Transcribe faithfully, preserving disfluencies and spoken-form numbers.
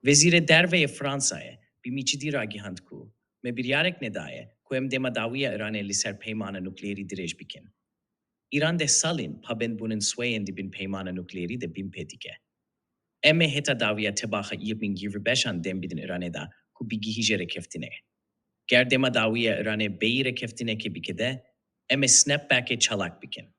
Wezîrê Derve yê Fransayê bi Mîcidî ragihand ku me biryarek nedaye ku em dema dawî ya Îranê li ser peymana nukleerî dirêj bikin. Îran deh sal in pabendbûnên sweyên di bin peymana nukleerî de bin pê dike. Em ê heta dawiya tebaxa yirmi yirmi beşan dem bidin Îranê de ku bigihîje rêkeftinê. Ger dema dawiya Îranê bêyî rêkeftinekê bike de, em ê snapbackê çalak bikin.